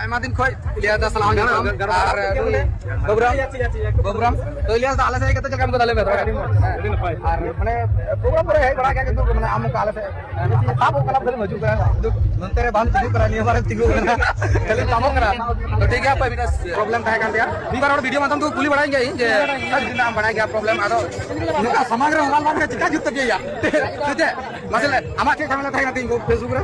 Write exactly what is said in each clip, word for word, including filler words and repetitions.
ᱟᱭᱢᱟ ᱫᱤᱱ ᱠᱷᱚᱡ ᱤᱞᱤᱭᱟᱥ ᱫᱟ ᱥᱟᱞᱟᱢ ᱧᱟᱢ ᱟᱨ ᱵᱟᱵᱩᱨᱟᱢ, ᱵᱟᱵᱩᱨᱟᱢ᱾ ᱛᱚ ᱤᱞᱤᱭᱟᱥ ᱫᱟ, ᱟᱞᱮ ᱥᱮᱫ ᱦᱮᱡ ᱠᱟᱛᱮ ᱪᱮᱫ ᱞᱮᱠᱟ ᱵᱩᱡᱷᱟᱹᱣ ᱫᱟ? ᱞᱟᱹᱭ ᱢᱮ ᱛᱷᱚᱲᱟ᱾ ᱟᱨ ᱢᱟᱱᱮ ᱯᱨᱳᱜᱨᱟᱢ ᱠᱚᱨᱮ ᱦᱮᱡ ᱵᱟᱲᱟ ᱜᱮᱭᱟ, ᱠᱤᱱᱛᱩ ᱢᱟᱱᱮ ᱟᱢ ᱚᱱᱠᱟ ᱟᱞᱮ ᱥᱮᱫ ᱥᱟᱵᱚᱜ ᱠᱟᱱᱟ, ᱯᱷᱤᱞᱢ ᱦᱤᱡᱩᱜ ᱠᱟᱱᱟ, ᱠᱤᱱᱛᱩ ᱱᱚᱱᱛᱮ ᱨᱮ ᱵᱟᱢ ᱛᱤᱸᱜᱩ ᱠᱟᱱᱟ, ᱱᱤᱭᱟᱹ ᱵᱟᱨ ᱮᱢ ᱛᱤᱸᱜᱩ ᱠᱟᱱᱟ᱾ ᱠᱷᱟᱹᱞᱤ ᱥᱟᱵᱚᱜ ᱠᱟᱱᱟ᱾ ᱛᱚ ᱴᱷᱤᱠ ᱜᱮᱭᱟ, ᱚᱠᱚᱭ ᱢᱤᱫᱴᱟᱝ ᱯᱨᱚᱵᱞᱮᱢ ᱛᱟᱦᱮᱸ ᱠᱟᱱ ᱛᱟᱭᱟ᱾ ᱢᱤᱫ ᱵᱟᱨ ᱦᱚᱲ ᱵᱷᱤᱰᱤᱭᱳ ᱢᱟᱫᱽᱫᱷᱚᱢ ᱛᱮᱠᱚ ᱠᱩᱞᱤ ᱵᱟᱲᱟᱭᱤᱧ ᱜᱮᱭᱟ ᱤᱧ ᱡᱮ, "ᱟᱨ ᱡᱩᱫᱤ ᱟᱢ ᱵᱟᱲᱟᱭ ᱜᱮᱭᱟ ᱯᱨᱚᱵᱞᱮᱢ, ᱟᱫᱚ ᱱᱚᱝᱠᱟ ᱥᱟᱢᱟᱝ ᱨᱮ ᱢᱳᱵᱟᱭᱤᱞ ᱵᱟᱝ ᱠᱷᱟᱱ ᱪᱤᱠᱟ ᱡᱩᱛ ᱛᱟᱯᱮᱭᱟ?" ᱥᱮ ᱪᱮᱫ? ᱢᱟᱥᱮ ᱞᱟᱹᱭ, ᱟᱢᱟᱜ ᱪᱮᱫ ᱡᱷᱟᱢᱮᱞᱟ ᱛᱟᱦᱮᱸ ᱠᱟᱱᱟ ᱛᱤᱧ Facebook ᱨᱮ?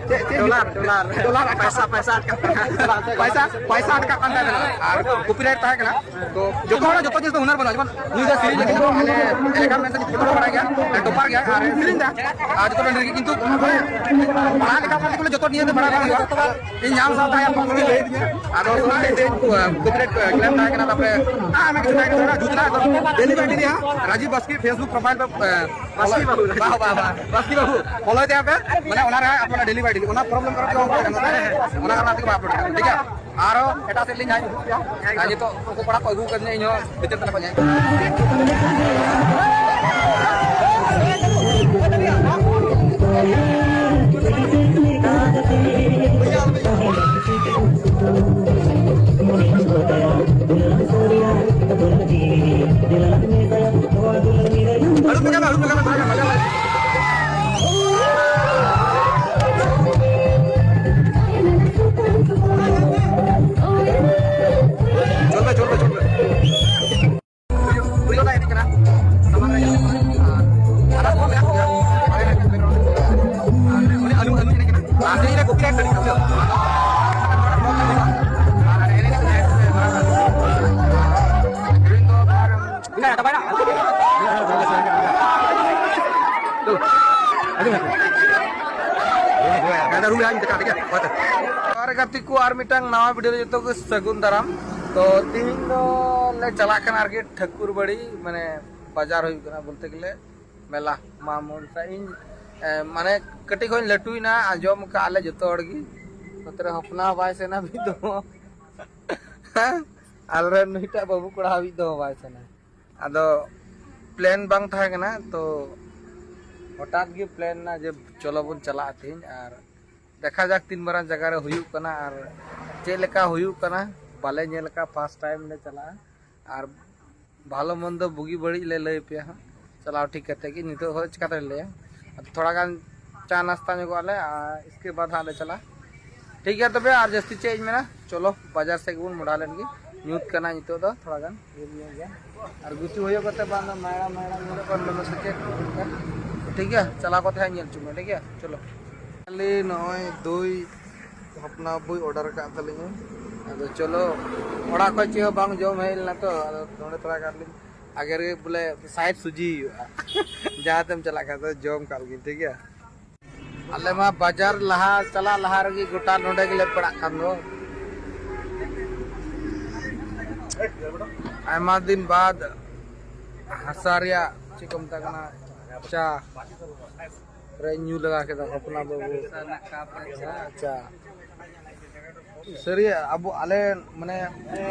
ᱪᱮᱫ, ᱪᱮᱫ ᱰᱚᱞᱟᱨ, ᱰᱚᱞᱟᱨ᱾ ᱰᱚᱞᱟᱨ ᱟᱠᱟ? ᱯᱚᱭᱥᱟ, ᱯᱚᱭᱥᱟ ᱟᱴᱠᱟᱜ ᱠᱟᱱᱟ᱾ ᱯᱚᱭᱥᱟ, ᱯᱚᱭᱥᱟ ᱟᱴᱠᱟᱜ ᱠᱟᱱ ᱛᱟᱦᱮᱸ ᱠᱟᱱᱟ᱾ ᱟᱨ ᱠᱚᱯᱤᱨᱟᱭᱤᱴ ᱛᱟᱦᱮᱸ ᱠᱟᱱᱟ᱾ ᱛᱚ ᱡᱚᱛᱚ ᱦᱚᱲᱟᱜ ᱡᱚᱛᱚ ᱡᱤᱱᱤᱥ ᱫᱚ ᱦᱩᱱᱟᱹᱨ ᱵᱟᱹᱱᱩᱜᱼᱟ᱾ ᱡᱮᱢᱚᱱ ᱱᱩᱭ ᱫᱚ ᱥᱮᱨᱮᱧ ᱞᱟᱹᱜᱤᱫ ᱫᱚ ᱟᱞᱮ ᱮᱞᱟᱠᱟ ᱨᱮᱱ ᱥᱮ ᱡᱚᱛᱚ ᱦᱚᱲ ᱵᱟᱲᱟᱭ ᱜᱮᱭᱟ, ᱴᱚᱯᱟᱨ ᱜᱮᱭᱟ ᱟᱨ ᱥᱮᱨᱮᱧ ᱫᱟ᱾ ᱟᱨ ᱡᱚᱛᱚ ᱦᱚᱲ ᱨᱮᱱ ᱜᱮ, ᱠᱤᱱᱛᱩ ᱯᱟᱲᱦᱟᱣ ᱞᱮᱠᱷᱟ ᱵᱚᱞᱛᱮ ᱜᱮᱞᱮ ᱡᱚᱛᱚ ᱱᱤᱭᱟᱹ ᱫᱚ ᱵᱟᱲᱟᱭ ᱵᱟᱝ ᱦᱩᱭᱩᱜᱼᱟ᱾ ᱤᱧ ᱧᱟᱢ ᱥᱟᱶ ᱛᱟᱦᱮᱸ ᱠᱚᱢ ᱥᱮ ᱞᱟᱹᱭ ᱫᱤᱧᱟ᱾ ᱟᱫᱚ ᱚᱱᱟ ᱛᱮ ᱛᱮᱦᱮᱧ ᱠᱚᱯᱤᱨᱟᱭᱤᱴ ᱠᱞᱮᱢ ᱛᱟᱦᱮᱸ ᱠᱟᱱᱟ, ᱛᱟᱯᱚᱨᱮ ᱟᱭᱢᱟ ᱠᱤᱪᱷᱩ ᱛᱟᱦᱮᱸ ᱠᱟᱱᱟ, ᱡᱩᱛ ᱞᱮᱱᱟ᱾ ᱟᱫᱚ ᱰᱮᱞᱤ ᱵᱟᱭ ᱰᱮᱞᱤ ᱦᱟᱸᱜ ᱨᱟᱡᱤᱵ ᱵᱟᱥᱠᱮ Facebook ᱯᱨᱚᱯᱷᱟᱭᱤᱞ ᱯᱮ, ᱮ, ᱵᱟᱥᱠᱮ ᱵᱟᱹᱵᱩ᱾ ᱵᱟᱦ, ᱵᱟᱦ, ᱵᱟᱦ᱾ ᱵᱟᱥᱠᱮ ᱵᱟᱹᱵᱩ, ᱯᱷᱚᱞᱳᱭ ᱛᱟᱭᱟ ᱯᱮ᱾ ᱢᱟᱱᱮ ᱚᱱᱟ ᱨᱮ ᱟᱯᱱᱟᱨ ᱰᱮᱞᱤ ᱵᱟᱭ ᱰᱮᱞᱤ, ᱚᱱᱟ ᱯᱨᱚᱵᱞᱮᱢ ᱠᱟᱨᱚᱱ ᱛᱮ ᱵᱟᱝ ᱯᱟᱲᱟᱜ ᱠᱟᱱᱟ᱾ ᱚᱱᱟ ᱠᱟᱨᱚᱱ ᱛᱮᱜᱮ ᱵᱟᱭ ᱟᱯᱞᱳᱰ ᱠᱟᱱᱟ, ᱴᱷᱤᱠ ᱜᱮᱭᱟ? ᱟᱨᱚ ᱮᱴᱟᱜ ᱥᱮᱫ ᱞᱤᱧ ᱦᱮᱡ ᱦᱤᱡᱩᱜ ᱜᱮᱭᱟ᱾ ᱟᱨ ᱱᱤᱛᱚᱜ ᱩᱱᱠᱩ ᱠᱚᱲᱟ ᱠᱚ ᱟᱹᱜᱩ ᱠᱟᱫᱤᱧᱟ, ᱤᱧ ᱦᱚᱸ ᱵᱷᱤᱛᱤᱨ ᱛᱮ ᱵᱚᱞᱚ ᱧᱟᱭ᱾ ᱟᱹᱨᱩᱵ ᱞᱮᱠᱟ ᱢᱮ, ᱟᱹᱨᱩᱵ ᱞᱮᱠᱟ ᱢᱮ, ᱛᱷᱚᱲᱟ ᱜᱟᱱ ᱵᱷᱟᱜᱮ ᱞᱟᱜᱟᱜ᱾ ᱪᱚᱞ ᱵᱮ, ᱪᱚᱞ ᱵᱮ, ᱪᱚᱞ ᱵᱮ᱾ ᱵᱷᱤᱰᱤᱭᱳ ᱫᱚ ᱮᱰᱤᱴ ᱠᱟᱱᱟ᱾ ᱥᱟᱢᱟᱝ ᱨᱮ ᱧᱮᱞᱚᱜ ᱠᱟᱱᱟ᱾ ᱟᱨ ᱟᱫᱚ ᱠᱚ ᱢᱮᱱᱟᱜ ᱠᱚᱜᱮᱭᱟ᱾ ᱟᱨ ᱩᱱᱤ ᱟᱹᱞᱩ, ᱟᱹᱞᱩ ᱮᱱᱮᱡ ᱠᱟᱱᱟ᱾ ᱟᱨ ᱥᱮᱨᱮᱧ ᱨᱮ ᱠᱚᱯᱤᱨᱟᱭᱤᱴ ᱥᱟᱹᱨᱤ ᱠᱟᱱᱟ᱾ ᱟᱨ ᱮᱱᱮᱡ ᱥᱮᱨᱮᱧ ᱫᱚ ᱦᱮᱸ, ᱪᱟᱵᱟᱭᱱᱟ᱾ ᱟᱨ ᱜᱟᱛᱮ ᱠᱚ ᱟᱨ ᱢᱤᱫᱴᱟᱝ ᱱᱟᱣᱟ ᱵᱷᱤᱰᱤᱭᱳ ᱨᱮ ᱡᱚᱛᱚ ᱜᱮ ᱥᱟᱹᱜᱩᱱ ᱫᱟᱨᱟᱢ᱾ ᱛᱚ, ᱛᱤᱦᱤᱧ ᱫᱚ ᱞᱮ ᱪᱟᱞᱟᱜ ᱠᱟᱱᱟ ᱟᱨᱠᱤ ᱴᱷᱟᱹᱠᱩᱨ ᱵᱟᱲᱤ, ᱢᱟᱱᱮ ᱵᱟᱡᱟᱨ ᱦᱩᱭᱩᱜ ᱠᱟᱱᱟ ᱵᱚᱞᱛᱮ ᱜᱮᱞᱮ ᱢᱮᱞᱟ᱾ ᱢᱟ ᱢᱚᱱᱥᱟ ᱤᱧ, ᱮ, ᱢᱟᱱᱮ ᱠᱟᱹᱴᱤᱡ ᱠᱷᱚᱱ ᱞᱟᱹᱴᱩᱭᱮᱱᱟ, ᱟᱸᱡᱚᱢ ᱠᱟᱜᱼᱟ ᱞᱮ ᱡᱚᱛᱚ ᱦᱚᱲ ᱜᱮ᱾ ᱱᱚᱛᱮ ᱨᱮ ᱦᱚᱯᱱᱟ ᱦᱚᱸ ᱵᱟᱭ ᱥᱮᱱᱟ ᱢᱤᱫ ᱫᱚᱢ᱾ ᱟᱞᱮᱨᱮᱱ ᱱᱩᱭᱴᱟᱜ ᱵᱟᱹᱵᱩ ᱠᱚᱲᱟ ᱦᱟᱹᱵᱤᱡ ᱫᱚ ᱵᱟᱭ ᱥᱮᱱᱟ᱾ ᱟᱫᱚ ᱯᱞᱮᱱ ᱵᱟᱝ ᱛᱟᱦᱮᱸ ᱠᱟᱱᱟ, ᱛᱚ ᱦᱚᱴᱟᱛ ᱜᱮ ᱯᱞᱮᱱ ᱮᱱᱟ ᱡᱮ ᱪᱚᱞᱚ ᱵᱚᱱ ᱪᱟᱞᱟᱜᱼᱟ ᱛᱮᱦᱮᱧ᱾ ᱟᱨ ᱫᱮᱠᱷᱟ ᱡᱟᱠ ᱛᱤᱱ ᱢᱟᱨᱟᱝ ᱡᱟᱭᱜᱟ ᱨᱮ ᱦᱩᱭᱩᱜ ᱠᱟᱱᱟ᱾ ᱟᱨ ᱪᱮᱫ ᱞᱮᱠᱟ ᱦᱩᱭᱩᱜ ᱠᱟᱱᱟ, ᱵᱟᱞᱮ ᱧᱮᱞ ᱟᱠᱟᱫ, ᱯᱷᱟᱥᱴ ᱴᱟᱭᱤᱢ ᱞᱮ ᱪᱟᱞᱟᱜᱼᱟ᱾ ᱟᱨ ᱵᱷᱟᱞᱚ ᱢᱚᱱᱫᱚ ᱵᱩᱜᱤ ᱵᱟᱹᱲᱤᱡ ᱞᱮ ᱞᱟᱹᱭ ᱟᱯᱮᱭᱟ ᱦᱟᱸᱜ, ᱪᱟᱞᱟᱣ ᱴᱷᱤᱠ ᱠᱟᱛᱮ ᱜᱮ᱾ ᱱᱤᱛᱚᱜ ᱦᱚᱸ ᱪᱤᱠᱟᱛᱮ ᱞᱟᱹᱭᱟ, ᱟᱫᱚ ᱛᱷᱚᱲᱟ ᱜᱟᱱ ᱪᱟ ᱱᱟᱥᱛᱟ ᱧᱚᱜᱚᱜ ᱟᱞᱮ, ᱟᱨ ᱤᱥᱠᱮ ᱵᱟᱫ ᱦᱟᱸᱜ ᱞᱮ ᱪᱟᱞᱟᱜᱼᱟ᱾ ᱴᱷᱤᱠ ᱜᱮᱭᱟ ᱛᱚᱵᱮ, ᱟᱨ ᱡᱟᱹᱥᱛᱤ ᱪᱮᱫ ᱤᱧ ᱢᱮᱱᱟ, ᱪᱚᱞᱚ ᱵᱟᱡᱟᱨ ᱥᱮᱫ ᱜᱮᱵᱚᱱ ᱢᱚᱰᱟ ᱞᱮᱱ ᱜᱮ᱾ ᱧᱩᱛ ᱠᱟᱱᱟ ᱱᱤᱛᱚᱜ ᱫᱚ, ᱛᱷᱚᱲᱟ ᱜᱟᱱ ᱧᱩᱛ ᱧᱚᱜ ᱜᱮᱭᱟ᱾ ᱟᱨ ᱜᱩᱪᱩ ᱦᱩᱭᱩᱜ ᱠᱟᱛᱮ ᱵᱟᱝ ᱫᱚ ᱢᱟᱭᱲᱟ ᱢᱟᱭᱲᱟ ᱧᱮᱞᱚᱜ ᱠᱟᱱ ᱞᱚᱞᱚ ᱥᱮ ᱪᱮᱫ? ᱴᱷᱤᱠ ᱜᱮᱭᱟ, ᱪᱟᱞᱟᱣ ᱠᱟᱛᱮ ᱦᱟᱸᱜ ᱧᱮᱞ ᱦᱚᱪᱚ ᱢᱮ, ᱴᱷᱤᱠ ᱜᱮᱭᱟ, ᱪᱚᱞᱚ᱾ ᱠᱷᱟᱹᱞᱤ ᱱᱚᱜᱼᱚᱭ ᱫᱳᱭ ᱦᱚᱯᱱᱟ ᱵᱳᱭ ᱚᱰᱟᱨ ᱟᱠᱟᱫ ᱛᱟᱹᱞᱤᱧᱟ᱾ ᱟᱫᱚ ᱪᱚᱞᱚ, ᱚᱲᱟᱜ ᱠᱷᱚᱡ ᱪᱮᱫ ᱦᱚᱸ ᱵᱟᱝ ᱡᱚᱢ ᱦᱮᱡ ᱞᱮᱱᱟ ᱛᱚ, ᱟᱫᱚ ᱱᱚᱰᱮ ᱛᱷᱚᱲᱟ ᱜᱟᱱ ᱞᱤᱧ ᱟᱜᱮ ᱨᱮᱜᱮ ᱵᱚᱞᱮ ᱥᱟᱭᱤᱰ ᱥᱩᱡᱤ ᱦᱩᱭᱩᱜᱼᱟ᱾ ᱡᱟᱦᱟᱸ ᱛᱮᱢ ᱪᱟᱞᱟᱜ ᱠᱷᱟᱱ ᱫᱚ ᱡᱚᱢ ᱠᱟᱜ ᱞᱮᱜᱤᱧ, ᱴᱷᱤᱠ ᱜᱮᱭᱟ᱾ ᱟᱞᱮ ᱢᱟ ᱵᱟᱡᱟᱨ ᱞᱟᱦᱟ, ᱪᱟᱞᱟᱜ ᱞᱟᱦᱟ ᱨᱮᱜᱮ ᱜᱚᱴᱟ ᱱᱚᱰᱮ ᱜᱮᱞᱮ ᱯᱮᱲᱟᱜ ᱠᱟᱱ ᱫᱚ᱾ ᱟᱭᱢᱟ ᱫᱤᱱ ᱵᱟᱫ ᱦᱟᱥᱟ ᱨᱮᱭᱟᱜ ᱪᱮᱫ ᱠᱚ ᱢᱮᱛᱟᱜ ᱠᱟᱱᱟ, ᱪᱟ ᱨᱮ ᱧᱩ ᱞᱮᱜᱟ ᱠᱮᱫᱟ ᱦᱚᱯᱱᱟ ᱵᱟᱹᱵᱩ᱾ ᱪᱟ᱾ ᱥᱟᱹᱨᱤ, ᱟᱵᱚ ᱟᱞᱮ ᱢᱟᱱᱮ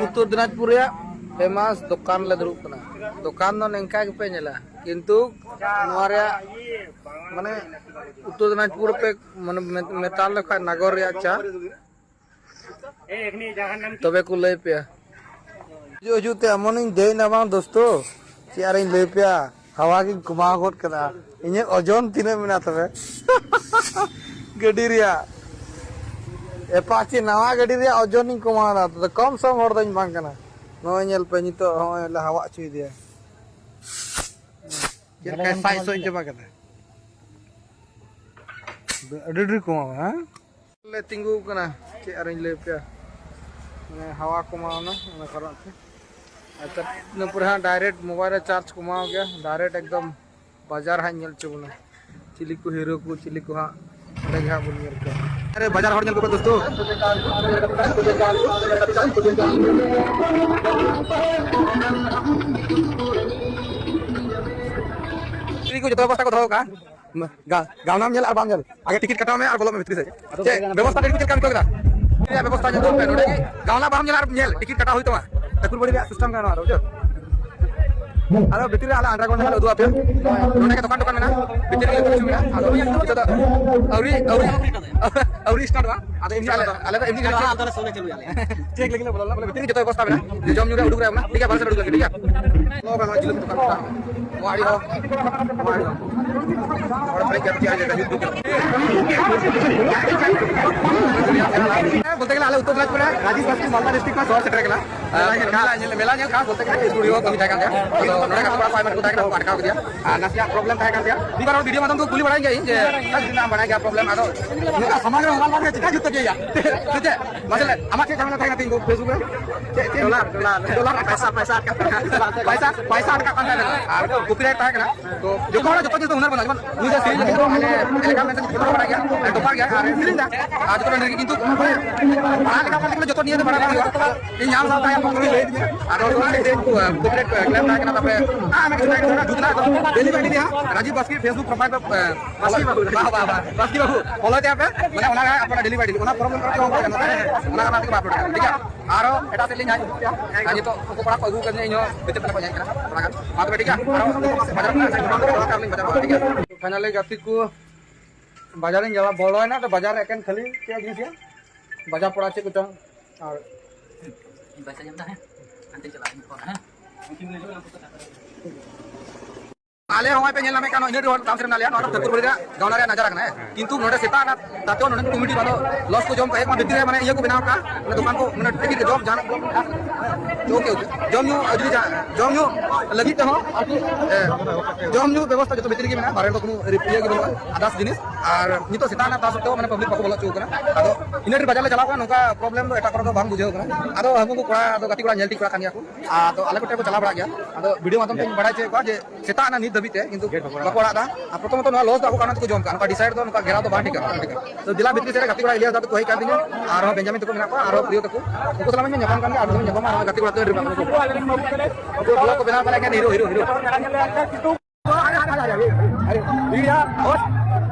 ᱩᱛᱛᱚᱨ ᱫᱤᱱᱟᱡᱽᱯᱩᱨ ᱨᱮᱭᱟᱜ ᱯᱷᱮᱢᱟᱥ ᱫᱚᱠᱟᱱ ᱞᱮ ᱫᱩᱲᱩᱵ ᱠᱟᱱᱟ᱾ ᱫᱚᱠᱟᱱ ᱫᱚ ᱱᱤᱝᱠᱟ ᱜᱮᱯᱮ ᱧᱮᱞᱟ, ᱠᱤᱱᱛᱩ ᱱᱚᱣᱟ ᱨᱮᱭᱟᱜ ᱢᱟᱱᱮ ᱩᱛᱛᱚᱨ ᱫᱤᱱᱟᱡᱽᱯᱩᱨ ᱯᱮ ᱢᱟᱱᱮ ᱢᱮ-, ᱢᱮᱛᱟ ᱞᱮᱠᱷᱟᱡ ᱱᱟᱜᱚᱨ ᱨᱮᱭᱟᱜ ᱪᱟ, ᱛᱚᱵᱮ ᱠᱚ ᱞᱟᱹᱭ ᱯᱮᱭᱟ᱾ ᱦᱤᱡᱩᱜ ᱦᱤᱡᱩᱜ ᱛᱮ ᱮᱢᱚᱱᱤᱧ ᱫᱮᱡ ᱮᱱᱟ ᱵᱟᱝ ᱫᱳᱥᱛᱳ, ᱪᱮᱫ ᱟᱨᱤᱧ ᱞᱟᱹᱭ ᱯᱮᱭᱟ, ᱦᱟᱣᱟ ᱜᱤᱧ ᱠᱚᱢᱟᱣ ᱜᱚᱫ ᱠᱮᱫᱟ᱾ ᱤᱧᱟᱹᱜ ᱳᱡᱚᱱ ᱛᱤᱱᱟᱹᱜ ᱢᱮᱱᱟᱜᱼᱟ ᱛᱚᱵᱮ? ᱜᱟᱹᱰᱤ ᱨᱮᱭᱟᱜ, ᱮᱯᱟᱪᱤ ᱱᱟᱣᱟ ᱜᱟᱹᱰᱤ ᱨᱮᱭᱟᱜ ᱳᱡᱚᱱᱤᱧ ᱠᱚᱢᱟᱣ ᱮᱫᱟ᱾ ᱛᱚᱵᱮ ᱠᱚᱢ ᱥᱚᱢ ᱦᱚᱲ ᱫᱚᱧ ᱵᱟᱝ ᱠᱟᱱᱟ᱾ ᱱᱚᱜᱼᱚᱭ ᱧᱮᱞ ᱯᱮ, ᱱᱤᱛᱚᱜ ᱦᱚᱸᱜᱼᱚᱭ ᱞᱮ ᱦᱟᱣᱟ ᱦᱚᱪᱚᱭᱮᱫᱮᱭᱟ᱾ ᱪᱮᱫ ᱞᱮᱠᱟᱭ ᱥᱟᱡ ᱥᱚᱡ ᱪᱟᱵᱟ ᱠᱮᱫᱟ᱾ ᱟᱹᱰᱤ ᱰᱷᱮᱨ ᱠᱚᱢᱟᱣᱟ, ᱦᱮᱸ? ᱞᱮ ᱛᱤᱸᱜᱩ ᱠᱟᱱᱟ, ᱪᱮᱫ ᱟᱨᱤᱧ ᱞᱟᱹᱭ ᱟᱯᱮᱭᱟ, ᱢᱟᱱᱮ ᱦᱟᱣᱟ ᱠᱚᱢᱟᱣ ᱱᱟ, ᱚᱱᱟ ᱠᱟᱨᱚᱱ ᱛᱮ᱾ ᱟᱪᱪᱷᱟ, ᱤᱱᱟᱹ ᱯᱚᱨᱮ ᱦᱟᱸᱜ ᱰᱟᱭᱨᱮᱠᱴ ᱢᱳᱵᱟᱭᱤᱞ ᱨᱮ ᱪᱟᱨᱡᱽ ᱠᱚᱢᱟᱣ ᱜᱮᱭᱟ, ᱰᱟᱭᱨᱮᱠᱴ ᱮᱠᱫᱚᱢ ᱵᱟᱡᱟᱨ ᱦᱟᱸᱜ ᱧᱮᱞ ᱦᱚᱪᱚ ᱵᱚᱱᱟ, ᱪᱤᱞᱤ ᱠᱚ ᱦᱤᱨᱳ ᱠᱚ, ᱪᱤᱞᱤ ᱠᱚ ᱦᱟᱸᱜ ᱚᱸᱰᱮ ᱜᱮ ᱦᱟᱸᱜ ᱵᱚᱱ ᱧᱮᱞ ᱠᱚᱣᱟ᱾ ᱟᱨᱮ ᱵᱟᱡᱟᱨ ᱦᱚᱲ ᱧᱮᱞ ᱠᱚᱯᱮ ᱫᱳᱥᱛᱳ᱾ ᱪᱤᱞᱤ ᱠᱚ ᱡᱚᱛᱚ ᱵᱮᱵᱚᱥᱛᱷᱟ ᱠᱚ ᱫᱚᱦᱚ ᱠᱟᱜᱼᱟ᱾ ᱜᱟ-, ᱜᱟᱣᱱᱟᱢ ᱧᱮᱞ ᱟᱨ ᱵᱟᱢ ᱧᱮᱞ, ᱟᱜᱮ ᱴᱤᱠᱤᱴ ᱠᱟᱴᱟᱣ ᱢᱮ ᱟᱨ ᱵᱚᱞᱚᱜ ᱢᱮ ᱵᱷᱤᱛᱨᱤ ᱥᱮᱫ᱾ ᱪᱮᱫ ᱵᱮᱵᱚᱥᱛᱷᱟ ᱴᱤᱠᱤᱴ ᱪᱮᱫ ᱞᱮᱠᱟ ᱱᱤᱛᱚᱜ ᱫᱚ? ᱨᱮᱭᱟᱜ ᱵᱮᱵᱚᱥᱛᱷᱟ ᱧᱮᱞ ᱛᱟᱵᱚᱱ ᱯᱮ ᱱᱚᱰᱮ ᱜᱮ᱾ ᱜᱟᱣᱱᱟ ᱵᱟᱢ ᱧᱮᱞ ᱟᱨ ᱧᱮᱞ, ᱴᱤᱠᱤᱴ ᱠᱟᱴᱟᱣ ᱦᱩᱭ ᱛᱟᱢᱟ᱾ ᱴᱷᱟᱹᱠᱩᱨ ᱵᱟᱲᱤ ᱨᱮᱭᱟᱜ ᱥᱤᱥᱴᱮᱢ ᱠᱟᱱᱟ ᱱᱚᱣᱟ ᱫᱚ, ᱵᱩᱡᱷᱟᱹᱣ? ᱟᱨᱚ ᱵᱷᱤᱛᱨᱤ ᱨᱮ ᱟᱞᱮ underground ᱞᱮ ᱩᱫᱩᱜ ᱟᱯᱮᱭᱟ᱾ ᱱᱚᱰᱮ ᱜᱮ ᱫᱚᱠᱟᱱ ᱴᱚᱠᱟᱱ ᱢᱮᱱᱟᱜᱼᱟ, ᱵᱷᱤᱛᱨᱤ ᱨᱮ ᱡᱚᱛᱚ ᱠᱤᱪᱷᱩ ᱢᱮᱱᱟᱜᱼᱟ᱾ ᱟᱫᱚ ᱱᱤᱛᱚᱜ ᱫᱚ ᱟᱹᱣᱨᱤ, ᱟᱹᱣᱨᱤ ᱟᱹᱣᱨᱤ start ᱵᱟ, ᱟᱫᱚ ᱮᱢᱱᱤ ᱟᱞᱮ, ᱟᱞᱮ ᱫᱚ ᱮᱢᱱᱤ ᱜᱮᱞᱮ ᱟᱫᱚ ᱞᱮ ᱥᱚᱸᱜᱮ ᱪᱟᱹᱞᱩᱭᱟ ᱞᱮ᱾ Check ᱞᱟᱹᱜᱤᱫ ᱞᱮ ᱵᱚᱞᱚ ᱞᱮᱱᱟ, ᱵᱚᱞᱮ ᱵᱷᱤᱛᱤᱨ ᱨᱮ ᱡᱚᱛᱚ ᱵᱮᱵᱚᱥᱛᱟ ᱢᱮᱱᱟᱜᱼᱟ, ᱡᱚᱢ ᱧᱩ ᱨᱮ ᱩᱰᱩᱠ ᱨᱮ ᱢᱮᱱᱟᱜᱼᱟ, ᱴᱷᱤᱠ ᱜᱮᱭᱟ, ᱵᱟᱨᱦᱮ ᱥᱮᱫ ᱩᱰᱩᱠ ᱞᱟᱹᱜᱤᱫ, ᱴᱷᱤᱠ ᱜᱮᱭᱟ᱾ ᱱᱚᱣᱟ ᱠᱚ ᱱᱚᱣᱟ ᱡᱤᱞ ᱩᱛᱩ ᱠᱚ ᱱᱚᱣᱟ ᱟᱹᱰᱤ ᱦᱚᱸ, ᱱᱚᱣᱟ ᱟᱹᱰᱤ ᱦᱚᱸ᱾ ᱦᱚᱲ ᱯᱮᱨᱮᱡ ᱜᱮᱭᱟ, ᱪᱮᱫ ᱟᱨ ᱪᱮᱫ ᱦᱩᱭᱩᱜ ᱠᱟᱱᱟ᱾ ᱵᱚᱞᱛᱮ ᱜᱮᱞᱮ ᱟᱞᱮ ᱩᱛᱛᱚᱨ ᱫᱤᱱᱟᱡᱽᱯᱩᱨ ᱨᱮ ᱨᱟᱡᱤᱥ ᱵᱟᱥᱠᱮ ᱢᱟᱞᱫᱟ district ᱠᱷᱚᱱ ᱥᱚᱦᱚᱨ ᱥᱮᱴᱮᱨ ᱠᱟᱱᱟ᱾ ᱟᱨ ᱢᱮᱞᱟ ᱧᱮᱞ, ᱢᱮᱞᱟ ᱧᱮᱞ ᱠᱷᱟᱥ ᱵᱚᱞᱛᱮ ᱜᱮᱞᱮ studio ᱠᱟᱹᱢᱤ ᱛᱟᱦᱮᱸ ᱠᱟᱱ ᱛᱟᱭᱟ᱾ ᱟᱫᱚ ᱱᱚᱰᱮ ᱜᱟᱛᱮ ᱠᱚᱲᱟ ᱠᱚ ᱟᱭᱢᱟ ᱠᱚ ᱛᱟᱦᱮᱸ ᱠᱟᱱᱟ, ᱠᱚ ᱟᱴᱠᱟᱣ ᱠᱮᱫᱮᱭᱟ᱾ ᱟᱨ ᱱᱟᱥᱮᱭᱟᱜ problem ᱛᱟᱦᱮᱸ ᱠᱟᱱ ᱛᱟᱭᱟ᱾ ᱢᱤᱫ ᱵᱟᱨ ᱦᱚᱲ video ᱢᱟᱫᱽᱫᱷᱚᱢ ᱛᱮᱠᱚ ᱠᱩᱞᱤ ᱵᱟᱲᱟᱭ ᱜᱮᱭᱟ ᱤᱧ ᱡᱮ, "ᱪᱮᱫᱟᱜ ᱡᱩᱫᱤ ᱟᱢ ᱵᱟᱲᱟᱭ ᱜᱮᱭᱟ problem?" ᱟᱫᱚ ᱱᱚᱝᱠᱟ ᱥᱟᱢᱟᱝ ᱨᱮ ᱢᱳᱵᱟᱭᱤᱞ ᱵᱟᱝ ᱨᱮ ᱪᱮᱠᱟ ᱡᱩᱛ ᱛᱟᱯᱮᱭᱟ? ᱥᱮ ᱪᱮᱫ? ᱢᱟᱥᱮ ᱞᱟᱹᱭ, ᱟᱢᱟᱜ ᱪᱮᱫ ᱡᱷᱟᱢᱮᱞᱟ ᱛᱟᱦᱮᱸ ᱠᱟᱱᱟ ᱛᱤᱧ Facebook ᱨᱮ? ᱪᱮᱫ, ᱪᱮᱫ? Dollar, dollar᱾ Dollar ᱯᱟᱭᱥᱟ, ᱯᱟᱭᱥᱟ ᱟᱴᱠᱟᱜ ᱠᱟᱱᱟ᱾ ᱯᱟᱭᱥᱟ, ᱯᱟᱭᱥᱟ ᱟᱴᱠᱟᱜ ᱠᱟᱱ ᱛᱟᱦᱮᱸ ᱠᱟᱱᱟ᱾ ᱟᱨ copyright ᱛᱟᱦᱮᱸ ᱠᱟᱱᱟ᱾ ᱛᱚ ᱡᱚᱛᱚ ᱦᱚᱲ ᱡᱚᱛᱚ ᱡᱤᱱᱤᱥ ᱫᱚ ᱦᱩᱱᱟᱹᱨ ᱵᱟᱹᱱᱩᱜᱼᱟ᱾ ᱡᱮᱢᱚᱱ ᱩᱱᱤ ᱫᱚ ᱥᱮᱨᱮᱧ ᱞᱟᱹᱜᱤᱫ ᱫᱚ ᱢᱟᱱᱮ ᱮᱞᱟᱠᱟ ᱢᱮᱱᱛᱮ ᱡᱚᱛᱚ ᱦᱚᱲ ᱵᱟᱲᱟᱭ ᱜᱮᱭᱟ, ᱟᱨ ᱴᱚᱯᱟᱨ ᱜᱮᱭᱟ, ᱟᱨ ᱥᱮᱨᱮᱧ ᱫᱟ᱾ ᱟᱨ ᱡᱚᱛᱚ ᱱᱚᱰᱮ ᱨᱮᱜᱮ ᱠᱤᱱᱛᱩ ᱯᱟᱲᱦᱟᱜ ᱞᱮᱠᱟ ᱵᱚᱞᱛᱮ ᱜᱮᱞᱮ ᱡᱚᱛᱚ ᱱᱤᱭᱟᱹ ᱫᱚ ᱵᱟᱲᱟᱭ ᱵᱟᱝ ᱦᱩᱭᱩᱜᱼᱟ᱾ ᱤᱧ ᱧᱟᱢ ᱥᱟᱶ ᱛᱟᱭᱚᱢ ᱠᱚ ᱞᱟᱹᱭ ᱫᱤᱧᱟ᱾ ᱟᱫᱚ ᱚᱱᱟ ᱛᱮ ᱤᱧ ᱠᱚ, ᱠᱚᱯᱤᱨᱟᱭᱤᱴ ᱠᱞᱮᱢ ᱛᱟᱦᱮᱸ ᱠᱟᱱᱟ, ᱛᱟᱯᱚᱨᱮ ᱟᱨ ᱢᱤᱫᱴᱮᱱ ᱛᱟᱦᱮᱸ ᱠᱟᱱᱟ, ᱡᱩᱛ ᱨᱮᱱᱟᱜ ᱫᱚ ᱰᱮᱞᱤ ᱵᱟᱭ ᱰᱮᱞᱤ ᱦᱟᱸᱜ ᱨᱟᱡᱤᱵ ᱵᱟᱥᱠᱮ Facebook profile ᱨᱮ, ᱵᱟᱥᱠᱮ ᱵᱟᱹᱵᱩ᱾ ᱵᱟᱦ, ᱵᱟᱦ, ᱵᱟᱦ᱾ ᱵᱟᱥᱠᱮ ᱵᱟᱹᱵᱩ, follow ᱛᱟᱭᱟ ᱯᱮ᱾ ᱢᱟᱱᱮ ᱚᱱᱟ ᱜᱮ ᱟᱯᱱᱟᱨ ᱰᱮᱞᱤ ᱵᱟᱭ ᱰᱮᱞᱤ᱾ ᱚᱱᱟ ᱯᱨᱚᱵᱞᱮᱢ ᱠᱟᱱᱟ, ᱚᱱᱟ ᱚᱱᱟ ᱛᱮᱜᱮ ᱵᱟᱭ ᱟᱯᱞᱳᱰ ᱠᱟᱱᱟ, ᱴᱷᱤᱠ ᱜᱮᱭᱟ? ᱟᱨᱚ ᱮᱴᱟᱜ ᱥᱮᱫ ᱞᱤᱧ ᱦᱮᱡ ᱮᱱᱟ᱾ ᱟᱨ ᱱᱤᱛᱚᱜ ᱩᱱᱠᱩ ᱠᱚᱲᱟ ᱠᱚ ᱟᱹᱜᱩ ᱠᱟᱫᱤᱧᱟ, ᱤᱧ ᱦᱚᱸ ᱵᱷᱤᱛᱤᱨ ᱛᱮ ᱠᱚ ᱦᱮᱡ ᱠᱟᱱᱟ ᱠᱚᱲᱟ ᱜᱟᱱ᱾ ᱢᱟ ᱛᱚᱵᱮ ᱴᱷᱤᱠ ᱜᱮᱭᱟ, ᱟᱨᱚ ᱵᱟᱡᱟᱨ ᱠᱷᱚᱱᱟᱜ ᱦᱮᱡ ᱠᱟᱱᱟ, ᱠᱚᱲᱟ ᱠᱚ ᱟᱨᱚ ᱞᱤᱧ ᱵᱟᱡᱟᱨ ᱠᱚᱣᱟ, ᱴᱷᱤᱠ ᱜᱮᱭᱟ? Finally ᱜᱟᱛᱮ ᱠᱚ, ᱵᱟᱡᱟᱨᱤᱧ ᱪᱟᱞᱟᱣ ᱵᱚᱞᱚᱭᱮᱱᱟ, ᱛᱚ ᱵᱟᱡᱟᱨ ᱨᱮ ᱮᱠᱮᱱ ᱠᱷᱟᱹᱞᱤ ᱪᱮᱫ ᱡᱤᱱᱤᱥ ᱜᱮ? ᱵᱟᱡᱟᱨ ᱯᱚᱲᱟ ᱪᱮᱫ ᱠᱚᱪᱚᱝ, ᱟᱨ ᱯᱚᱭᱥᱟ ᱧᱟᱢ ᱫᱟ, ᱦᱮᱸ? ᱦᱟᱱᱛᱮᱧ ᱪᱟᱞᱟᱜᱼᱟ, ᱤᱧ ᱯᱷᱳᱱᱟ, ᱦᱮᱸ? ᱟᱞᱮ ᱦᱚᱸᱜᱼᱚᱭ ᱯᱮ ᱧᱮᱞ ᱧᱟᱢᱮᱫ ᱠᱟᱱ, ᱤᱱᱟᱹ ᱰᱷᱮᱨ ᱦᱚᱲ ᱛᱟᱢ ᱥᱮᱫ ᱨᱮ ᱢᱮᱱᱟᱜ ᱞᱮᱭᱟ, ᱱᱚᱣᱟ ᱫᱚ ᱴᱷᱟᱹᱠᱩᱨ ᱵᱟᱲᱤ ᱨᱮᱭᱟᱜ ᱜᱟᱣᱞᱟ ᱨᱮᱭᱟᱜ ᱱᱟᱡᱟᱨᱟ ᱠᱟᱱᱟ, ᱦᱮᱸ᱾ ᱠᱤᱱᱛᱩ ᱱᱚᱰᱮ ᱥᱮᱛᱟᱜ ᱨᱮᱱᱟᱜ ᱛᱟᱛᱮᱣᱟ ᱱᱚᱰᱮ ᱠᱚᱢᱤᱴᱤ ᱵᱟᱝ ᱫᱚ ᱞᱚᱥ ᱠᱚ ᱡᱚᱢ ᱠᱟᱜ ᱦᱮᱡ ᱠᱟᱱᱟ, ᱵᱷᱤᱛᱤᱨ ᱨᱮ ᱢᱟᱱᱮ ᱤᱭᱟᱹ ᱠᱚ ᱵᱮᱱᱟᱣ ᱠᱟᱜᱼᱟ, ᱚᱱᱟ ᱫᱚᱠᱟᱱ ᱠᱚ, ᱢᱟᱱᱮ ᱴᱤᱠᱤᱴ ᱨᱮ ᱡᱚᱢ ᱡᱟᱦᱟᱱᱟᱜ ᱡᱚᱢ, ᱳᱠᱮ, ᱳᱠᱮ, ᱡᱚᱢ ᱧᱩ ᱟᱹᱰᱤ ᱡᱟ-, ᱡᱚᱢ ᱧᱩ ᱞᱟᱹᱜᱤᱫ ᱛᱮᱦᱚᱸ, ᱦᱮᱸ, ᱡᱚᱢ ᱧᱩ ᱵᱮᱵᱚᱥᱛᱷᱟ ᱡᱚᱛᱚ ᱵᱷᱤᱛᱤᱨ ᱨᱮᱜᱮ ᱢᱮᱱᱟᱜᱼᱟ, ᱵᱟᱦᱨᱮ ᱫᱚ ᱠᱳᱱᱳ ᱤᱭᱟᱹ ᱜᱮ ᱵᱟᱹᱱᱩᱜᱼᱟ, ᱟᱫᱟᱨᱥ ᱡᱤᱱᱤᱥ᱾ ᱟᱨ ᱱᱤᱛᱚᱜ ᱥᱮᱛᱟᱜ ᱨᱮᱱᱟᱜ ᱛᱟ ᱥᱚᱛᱛᱮᱣ ᱢᱟᱱᱮ ᱯᱟᱵᱽᱞᱤᱠ ᱵᱟᱠᱚ ᱵᱚᱞᱚ ᱦᱚᱪᱚ ᱠᱟᱱᱟ᱾ ᱟᱫᱚ ᱤᱱᱟᱹ ᱰᱷᱮᱨ ᱵᱟᱡᱟᱨ ᱞᱮ ᱪᱟᱞᱟᱣ ᱠᱟᱱᱟ, ᱱᱚᱝᱠᱟ ᱯᱨᱚᱵᱞᱮᱢ ᱫᱚ ᱮᱴᱟᱜ ᱠᱚᱨᱮ ᱫᱚ ᱵᱟᱝ ᱵᱩᱡᱷᱟᱹᱣ ᱠᱟᱱᱟ᱾ ᱟᱫᱚ ᱟᱵᱚ ᱠᱚ ᱠᱚᱲᱟ ᱫᱚ ᱜᱟᱛᱮ ᱠᱚᱲᱟ ᱧᱮᱞ ᱴᱷᱤᱠ ᱠᱚᱲᱟ ᱠᱟᱱ ᱜᱮᱭᱟ ᱠᱚ, ᱟᱫᱚ ᱟᱞᱮ ᱠᱚᱴᱷᱮᱱ ᱠᱚ ᱪᱟᱞᱟᱣ ᱵᱟᱲᱟᱜ ᱜᱮᱭᱟ᱾ ᱟᱫᱚ ᱵᱷᱤᱰᱤᱭᱳ ᱢᱟᱫᱽᱫᱷᱚᱢ ᱛᱮᱧ ᱵᱟᱲᱟᱭ ᱦᱚᱪᱚᱭᱮᱫ ᱠᱚᱣᱟ ᱡᱮ ᱥᱮᱛᱟᱜ ᱮᱱᱟ ᱱᱤᱛ ᱫᱷᱟᱹᱵᱤᱡ ᱛᱮ ᱠᱤᱱᱛᱩ ᱵᱟᱠᱚ ᱟᱲᱟᱜ ᱮᱫᱟ᱾ ᱟᱨ ᱯᱨᱚᱛᱷᱚᱢᱚᱛᱚ ᱱᱚᱣᱟ ᱞᱚᱥ ᱫᱚ ᱟᱠᱚ ᱠᱟᱨᱚᱱ ᱛᱮᱠᱚ ᱡᱚᱢ ᱠᱟᱜᱼᱟ, ᱱᱚᱝᱠᱟ ᱰᱤᱥᱟᱭᱤᱰ ᱫᱚ ᱱᱚᱝᱠᱟ ᱜᱷᱮᱨᱟᱣ ᱫᱚ ᱵᱟᱝ ᱴᱷᱤᱠᱟ, ᱵᱟᱝ ᱴᱷᱤᱠᱟ᱾ ᱛᱚ ᱫᱮᱞᱟ ᱵᱷᱤᱛᱨᱤ ᱥᱮᱫ ᱨᱮ ᱜᱟᱛᱮ ᱠᱚᱲᱟ ᱤᱞᱤᱭᱟᱥ ᱫᱟ ᱛᱟᱠᱚ ᱦᱮᱡ ᱠᱟᱱ ᱛᱤᱧᱟ, ᱟᱨᱦᱚᱸ ᱵᱮᱧᱡᱟᱢᱤᱱ ᱛᱟᱠᱚ ᱢᱮᱱᱟᱜ ᱠᱚᱣᱟ, ᱟᱨᱦᱚᱸ ᱯᱨᱤᱭᱚ ᱛᱟᱠᱚ, ᱩᱱᱠᱩ ᱥᱟᱞᱟᱜ ᱢᱟ ᱧᱟᱯᱟᱢ ᱠᱟᱱ ᱜᱮ, ᱟᱨ ᱢᱤᱫ ᱫᱷᱟᱣ ᱧᱟᱯᱟᱢᱟ, ᱟᱨᱦᱚᱸ ᱜᱟᱛᱮ ᱠᱚᱲᱟ ᱛᱮ ᱨᱤᱯᱳᱨᱴ ᱠᱚ ᱵᱞᱚᱜ ᱠᱚ ᱵᱮᱱᱟᱣ ᱠᱟᱱᱟ, ᱮᱠᱮᱱ ᱦᱤᱨᱳ, ᱦᱤᱨᱳ, ᱦᱤᱨᱳ᱾ ᱟᱨᱮ, ᱟᱨᱮ, ᱟᱨᱮ, ᱟᱨᱮ, ᱵᱷᱤᱲ ᱭᱟ, ᱦᱚᱥ᱾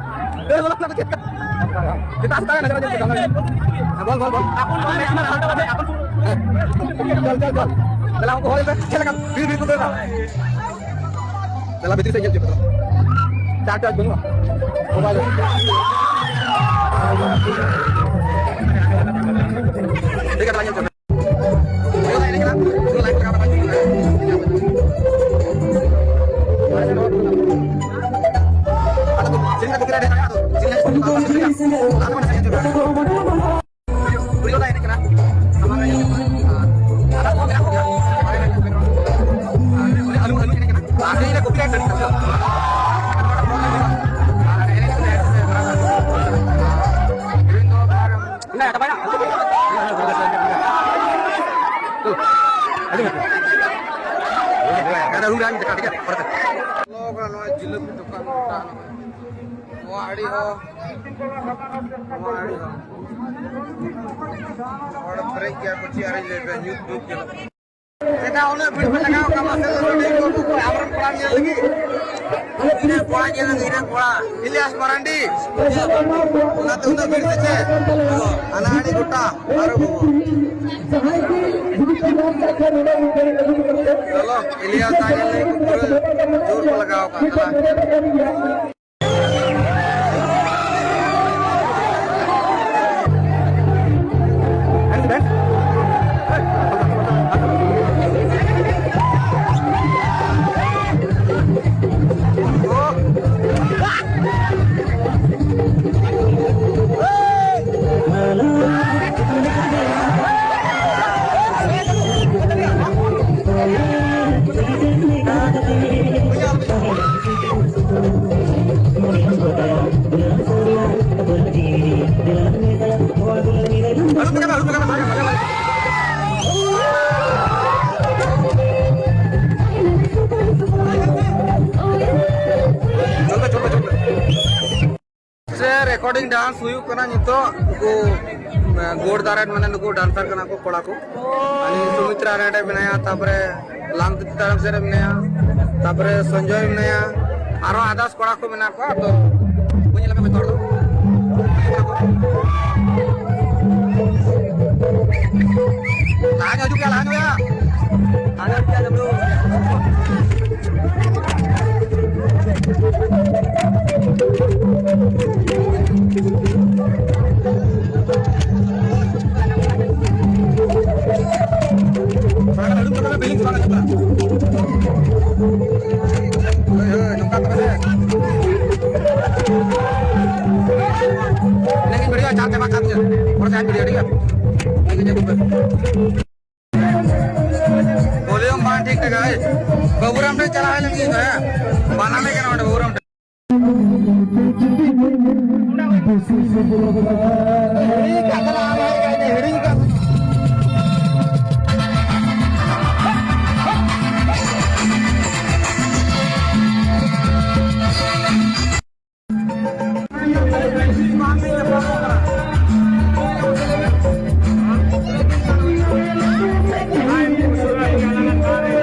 ᱫᱟᱹᱲ ᱵᱚᱞᱚ ᱠᱟᱱᱟ ᱪᱮᱫ? ᱪᱮᱫᱟᱜ ᱥᱮᱛᱟᱜ ᱨᱮ ᱱᱟᱪᱟᱨ ᱪᱮᱫ ᱠᱟᱱᱟ? ᱦᱮᱸ, ᱵᱚᱞ, ᱵᱚᱞ, ᱵᱚᱞ᱾ ᱦᱮᱸ᱾ ᱪᱚᱞ, ᱪᱚᱞ, ᱪᱚᱞ᱾ ᱫᱮᱞᱟ, ᱩᱱᱠᱩ ᱦᱚᱲ ᱯᱮ, ᱪᱮᱫ ᱞᱮᱠᱟ? ᱵᱷᱤᱲ, ᱵᱷᱤᱲ ᱠᱚ ᱫᱟᱹᱲ ᱫᱟ᱾ ᱫᱮᱞᱟ, ᱵᱷᱤᱛᱤᱨ ᱥᱮᱫ ᱧᱮᱞ ᱪᱮᱫ ᱠᱚ? ᱪᱟᱨ, ᱪᱟᱨ, ᱵᱟᱹᱱᱩᱜᱼᱟ᱾ ᱢᱳᱵᱟᱭᱤᱞ ᱨᱮ᱾ ᱱᱚᱣᱟ ᱡᱤᱞᱟᱹᱯᱤ ᱫᱚᱠᱟᱱ ᱢᱮᱱᱟᱜᱼᱟ᱾ ᱱᱚᱣᱟ ᱟᱹᱰᱤ ᱦᱚᱸ, ᱱᱚᱣᱟ ᱟᱹᱰᱤ ᱦᱚᱸ ᱦᱚᱲ ᱯᱮᱨᱮᱡ ᱜᱮᱭᱟ ᱠᱚ᱾ ᱪᱮᱫ ᱟᱨᱤᱧ ᱞᱟᱹᱭ ᱟᱯᱮᱭᱟ, ᱧᱩᱛ ᱧᱩᱛ ᱧᱮᱞᱚᱜ ᱠᱟᱱᱟ᱾ ᱪᱮᱫᱟᱜ ᱩᱱᱟᱹᱜ ᱵᱷᱤᱲ ᱯᱮ ᱞᱟᱜᱟᱣ ᱠᱟᱜᱼᱟ? ᱢᱟᱥᱮ ᱞᱟᱹᱭ ᱢᱮ, ᱟᱵᱚᱨᱮᱱ ᱠᱚᱲᱟ ᱧᱮᱞ ᱞᱟᱹᱜᱤᱫ᱾ ᱤᱧ ᱨᱮᱱ ᱠᱚᱲᱟ ᱧᱮᱞ ᱞᱟᱹᱜᱤᱫ, ᱤᱧ ᱨᱮᱱ ᱠᱚᱲᱟ ᱤᱞᱤᱭᱟᱥ ᱢᱟᱨᱟᱱᱰᱤ᱾ ᱚᱱᱟᱛᱮ ᱩᱱᱟᱹᱜ ᱵᱷᱤᱲ ᱥᱮ ᱪᱮᱫ? ᱦᱟᱱᱟ ᱟᱹᱰᱤ ᱜᱚᱴᱟ ᱟᱨᱚ ᱵᱚᱦᱚᱜ᱾ ᱪᱚᱞᱚ, ᱤᱞᱤᱭᱟᱥ ᱫᱟ ᱧᱮᱞ ᱞᱟᱹᱜᱤᱫ ᱠᱚ ᱯᱩᱨᱟᱹ ᱡᱳᱨ ᱠᱚ ᱞᱟᱜᱟᱣ ᱠᱟᱜᱼᱟ᱾ ᱪᱟᱞᱟᱜ ᱨᱮ ᱨᱮᱠᱚᱨᱰᱤᱝ ᱰᱟᱱᱥ ᱦᱩᱭᱩᱜ ᱠᱟᱱᱟ ᱱᱤᱛᱚᱜ᱾ ᱩᱱᱠᱩ, ᱮ, ᱜᱳᱰ ᱫᱟᱨᱮ, ᱢᱟᱱᱮ, ᱱᱩᱠᱩ ᱰᱟᱱᱥᱟᱨ ᱠᱟᱱᱟ ᱠᱚ, ᱠᱚᱲᱟ ᱠᱚ᱾ ᱟᱹᱞᱤᱧ ᱥᱩᱢᱤᱛᱨᱟ ᱨᱮᱰᱮ ᱢᱮᱱᱟᱭᱟ, ᱛᱟᱯᱚᱨᱮ ᱞᱟᱝᱛᱤᱛᱤ ᱛᱟᱲᱟᱢ ᱥᱮᱫ ᱨᱮ ᱢᱮᱱᱟᱭᱟ, ᱛᱟᱯᱚᱨᱮ ᱥᱚᱧᱡᱚᱭ ᱢᱮᱱᱟᱭᱟ, ᱟᱨᱚ ᱟᱫᱟᱨᱥ ᱠᱚᱲᱟ ᱠᱚ ᱢᱮᱱᱟᱜ ᱠᱚᱣᱟ᱾ ᱛᱚ ᱵᱟᱹᱧ ᱧᱮᱞ ᱟᱠᱟᱫ ᱠᱚᱣᱟ ᱡᱚᱛᱚ ᱦᱚᱲ ᱫᱚ᱾ ᱞᱟᱦᱟ ᱧᱚᱜ ᱦᱤᱡᱩᱜ ᱯᱮ, ᱞᱟᱦᱟ ᱧᱚᱜ ᱭᱟ᱾ ᱞᱟᱦᱟ ᱧᱚᱜ ᱦᱤᱡᱩᱜ ᱯᱮ, ᱞᱟᱦᱟ ᱧᱚᱜ ᱦᱤᱡᱩᱜ ᱯᱮ᱾ ᱦᱳᱭ, ᱦᱳᱭ, ᱱᱚᱝᱠᱟ ᱛᱚᱵᱮ ᱥᱮ᱾ ᱤᱱᱟᱹᱜᱤᱧ ᱵᱷᱤᱰᱤᱭᱳ ᱪᱟᱨ ᱪᱟᱵᱟ ᱠᱟᱜ ᱛᱤᱧᱟᱹ᱾ ᱯᱚᱨᱮ ᱡᱟᱦᱟᱸ ᱵᱷᱤᱰᱤᱭᱳ ᱨᱮᱜᱮ᱾ ᱤᱱᱟᱹᱜᱤᱧ ᱟᱹᱜᱩ ᱯᱮ᱾ ᱵᱷᱚᱞᱤᱭᱩᱢ ᱵᱟᱝ ᱴᱷᱤᱠ ᱴᱷᱟᱠᱟ, ᱦᱳᱭ᱾ ᱵᱟᱹᱵᱩᱨᱟᱢ ᱴᱷᱮᱱ ᱪᱟᱞᱟᱣ ᱦᱩᱭ ᱞᱮᱱ ᱜᱮ, ᱦᱮᱸ᱾ ᱵᱟᱱᱟᱢᱮ ᱠᱟᱱᱟ ᱚᱸᱰᱮ ᱵᱟᱹᱵᱩᱨᱟᱢ ᱴᱷᱮᱱ᱾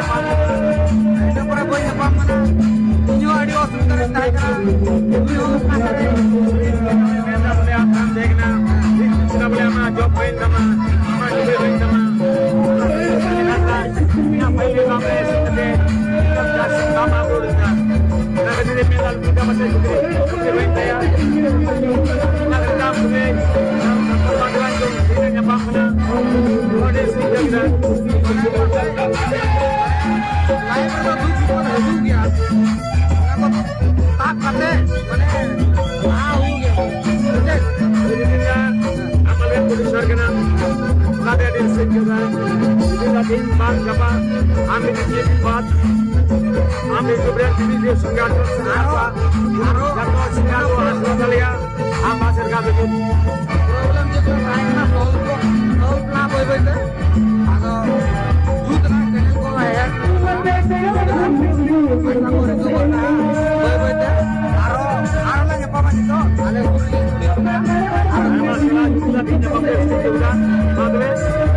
ᱤᱱᱟᱹ ᱯᱚᱨᱮ ᱵᱟᱹᱧ ᱧᱟᱯᱟᱢ ᱠᱟᱱᱟ᱾ ᱤᱧ ᱦᱚᱸ ᱟᱹᱰᱤ ᱚᱥᱩᱵᱤᱫᱷᱟ ᱨᱮᱧ ᱛᱟᱦᱮᱸ ᱠᱟᱱᱟ᱾ ᱩᱱᱤ ᱦᱚᱸ ᱚᱱᱠᱟ ᱜᱮ᱾ ᱢᱮᱱᱫᱟ ᱵᱚᱞᱮ ᱟᱢ ᱠᱟᱱ ᱛᱟᱦᱮᱸ ᱠᱟᱱᱟ, ᱪᱮᱫ ᱪᱤᱠᱟᱹ ᱵᱚᱞᱮ ᱟᱢᱟᱜ ᱡᱚᱵ ᱦᱩᱭᱮᱱ ᱛᱟᱢᱟ, ᱟᱢᱟᱜ ᱪᱟᱹᱠᱨᱤ ᱦᱩᱭᱮᱱ ᱛᱟᱢᱟ᱾ ᱤᱧᱟᱹᱜ ᱯᱟᱹᱭᱞᱟᱹ ᱵᱟᱢ ᱨᱮ ᱥᱮᱱ ᱠᱟᱛᱮ ᱤᱧᱟᱹᱜ ᱪᱟᱥ ᱵᱟᱢ ᱟᱯᱞᱳᱰ ᱮᱫᱟ᱾ ᱚᱱᱟ ᱠᱷᱟᱹᱛᱤᱨ ᱤᱧ ᱢᱮᱱᱫᱟ, ᱩᱱᱠᱩ ᱫᱚ ᱯᱟᱥᱮᱡ ᱪᱟᱹᱠᱨᱤ ᱦᱩᱭᱮᱱ ᱛᱟᱭᱟ᱾ ᱚᱱᱟ ᱠᱷᱟᱹᱛᱤᱨ ᱟᱢ ᱥᱚᱸᱜᱮ ᱟᱢ ᱥᱟᱱᱛᱟᱲ ᱵᱟᱸᱫᱷᱣᱟᱱ ᱠᱚ ᱛᱤᱱᱟᱹᱜ ᱧᱟᱯᱟᱢ ᱠᱟᱱᱟ, ᱱᱚᱰᱮ ᱥᱤᱧ ᱠᱟᱱᱟ᱾ ᱞᱟᱭᱤᱯᱷ ᱨᱮᱫᱚ ᱫᱩᱠ ᱵᱤᱯᱚᱫ ᱦᱤᱡᱩᱜ ᱜᱮᱭᱟ᱾ ᱚᱱᱟ ᱠᱚ ᱛᱟᱵ ᱠᱟᱛᱮ, ᱢᱟᱱᱮ, ᱞᱟᱦᱟ ᱦᱩᱭᱩᱜ ᱜᱮᱭᱟ᱾ ᱵᱩᱡᱷᱟᱹᱣ? ᱟᱢ ᱟᱞᱮ ᱯᱨᱚᱰᱭᱩᱥᱟᱨ ᱠᱟᱱᱟᱢ, ᱚᱱᱟᱛᱮ ᱟᱹᱰᱤ ᱨᱟᱹᱥᱠᱟᱹᱧ ᱵᱩᱡᱷᱟᱹᱣ ᱫᱟ᱾ ᱡᱩᱫᱤ ᱫᱚ ᱛᱮᱦᱮᱧ ᱵᱟᱝ ᱜᱟᱯᱟ, ᱟᱢ ᱡᱩᱫᱤ ᱪᱮᱫ ᱵᱟᱫ, ᱟᱢ YouTube ᱨᱮ ᱴᱤᱵᱷᱤ ᱨᱮ ᱥᱚᱸᱜᱮ ᱟᱴᱷᱨᱚ ᱥᱚᱸᱜᱮ ᱟᱨᱚ, ᱟᱨᱚ ᱡᱚᱛᱚ ᱥᱚᱸᱜᱮ ᱟᱨᱚ ᱟᱥᱲᱟ ᱛᱟᱞᱮᱭᱟ, ᱟᱢ ᱵᱟᱥ ᱨᱮ ᱠᱟᱹᱢᱤ᱾ ᱯᱨᱚᱵᱞᱮᱢ ᱪᱮᱫ ᱠᱚ ᱛᱟᱦᱮᱸ ᱠᱟᱱᱟ, ᱥᱚᱞᱵᱷ ᱠᱚ, ᱥᱚᱞᱵᱷ ᱱᱟ ᱵᱟᱹᱭ ᱵᱟᱹᱭ ᱛᱮ᱾ ᱟᱫᱚ ᱡᱩᱛ ᱱᱟ ᱪᱮᱱᱮᱞ ᱠᱚ ᱦᱮᱡ ᱟᱭᱢᱟ ᱠᱚ ᱨᱤᱠᱟᱹ ᱵᱟᱲᱟ ᱵᱟᱹᱭ ᱵᱟᱹᱭ ᱛᱮ ᱟᱨᱚ, ᱟᱨᱚ ᱞᱮ ᱧᱟᱯᱟᱢᱟ ᱱᱤᱛᱚᱜ᱾ ᱟᱞᱮ ᱥᱩᱨ ᱨᱮᱜᱮ ᱥᱴᱩᱰᱤᱭᱳ ᱢᱮᱱᱟᱜᱼᱟ᱾ ᱟᱨ ᱟᱭᱢᱟ ᱥᱟᱨᱦᱟᱣ, ᱡᱩᱛ ᱠᱟᱛᱮ ᱧᱟᱯᱟᱢ ᱯᱮ ᱥᱴᱩᱰᱤᱭᱳ ᱨᱮ᱾ ᱢᱟ ᱛᱚᱵᱮ,